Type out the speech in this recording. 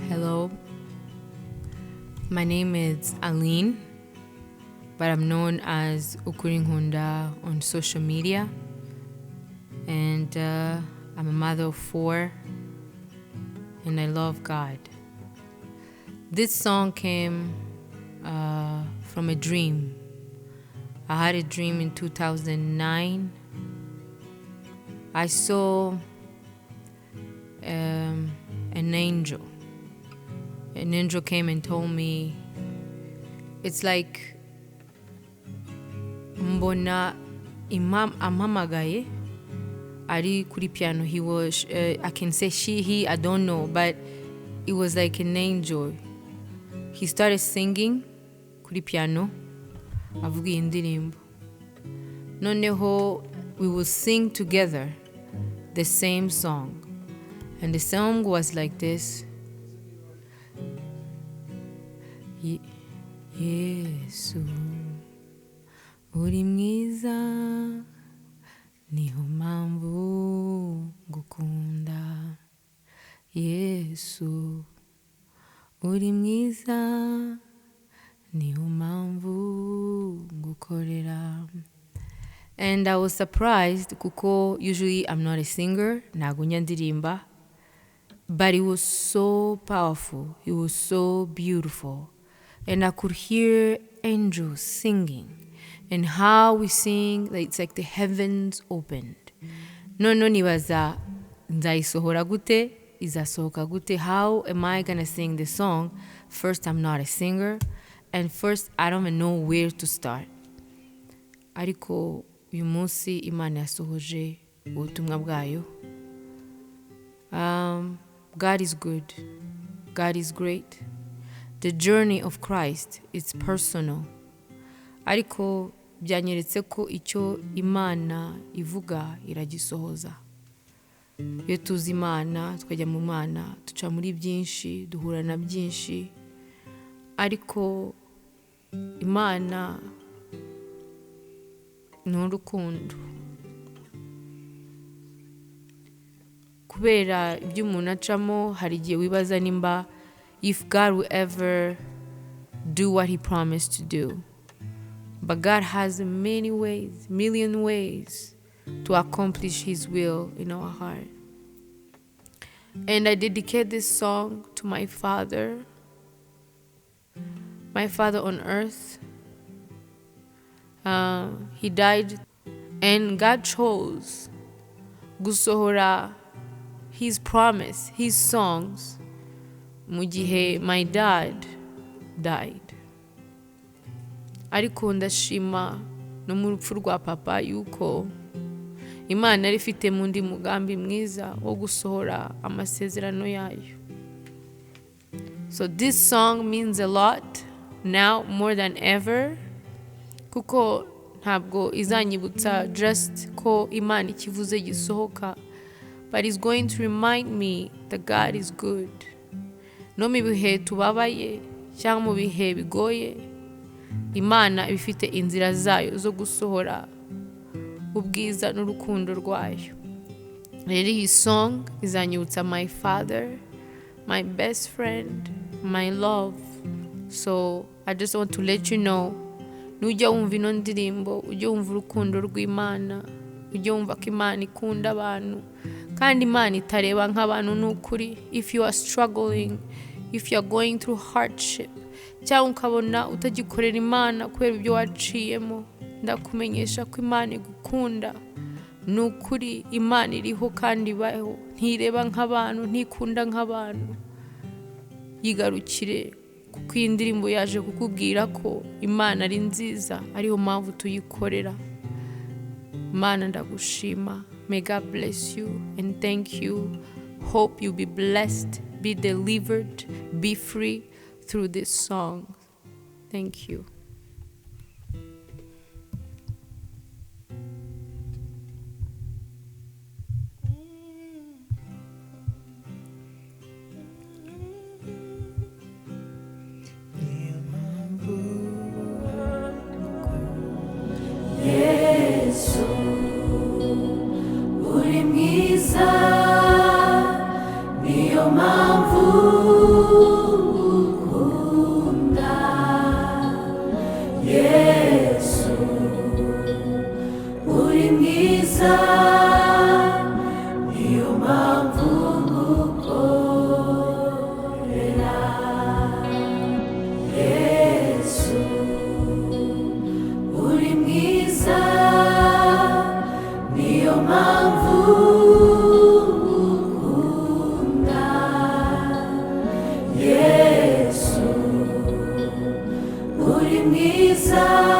Hello, my name is Aline, but I'm known as Ukurinkunda on social media. And I'm a mother of four, and I love God. This song came from a dream. I had a dream in 2009. I saw an angel. An angel came and told me, it's like mbona imam ampamagaye ari kuri piano. He was, I can say she, he, I don't know, but it was like an angel. He started singing kuri piano, avuga iyi ndirimbo. Noneho we will sing together the same song. And the song was like this. Yesu uri mwiza, niyo mpamvu ngukunda. Yesu uri mwiza, niyo mpamvu ngukorera. And I was surprised kuko usually I'm not a singer, ntago njya ndirimba, but it was so powerful, it was so beautiful. And I could hear angels singing, and how we sing, it's like the heavens opened. No, nibaza nzayisohora gute, izasohoka gute? How am I going to sing this song? First, I'm not a singer, and first, I don't even know where to start. Ariko uyu munsi Imana yasohoje ubutumwa bwayo. God is good. God is great. The journey of Christ is personal. Ariko byanyeretse ko icyo Imana ivuga iragisohoza. Iyo tuzi Imana, tukajya mu Mana, duca muri byinshi, duhura na byinshi. Ariko Imana ni urukundo. Kubera ibyo umuntu acamo, hari igihe wibaza nimba if God will ever do what he promised to do. But God has many ways, million ways to accomplish his will in our heart. And I dedicate this song to my father, my father on earth. He died, and God chose gusohora his promise, his songs, mu gihe my dad died. Ariko ndashima no mu rupfu rwa papa yuko Imana yari ifite mu ndi mugambi mwiza wo gusohora amasezerano yayo. So this song means a lot now more than ever, kuko ntabwo izanyibutsa just ko Imana ikivuze gisohoka, but it's going to remind me that God is good. No mu bihe tubabaye cyangwa mu bihe bigoye, Imana ifite inzira zayo zo gusohora ubwiza n'urukundo rwayo. Rero iyi song izanyibutsa my father, my best friend, my love. So I just want to let you know, nujya wumva ino ndirimbo, ujye wumva urukundo rw'Imana, ujye wumva ko Imana ikunda abantu, kandi Imana itareba nk'abantu. Ni ukuri, if you are struggling, if you are going through hardship, cyangwa ukabona utagikorera Imana kubera ibyo waciyemo, ndakumenyesha ko Imana igukunda. Ni ukuri Imana iriho kandi ibaho, ntireba nk'abantu, ntikunda nk'abantu. Yigarukire, kuko iyi ndirimbo yaje kukubwira ko Imana ari nziza, ariyo mpamvu tuyikorera. Imana ndagushima. May God bless you and thank you. Hope you be blessed, be delivered, be free through this song. Thank you. Yesu uri mwiza, niyo mpamvu mwiza, niyo mpamvu ngukorera. Yesu, uri mwiza, niyo mpamvu ngukunda. Yesu, uri mwiza.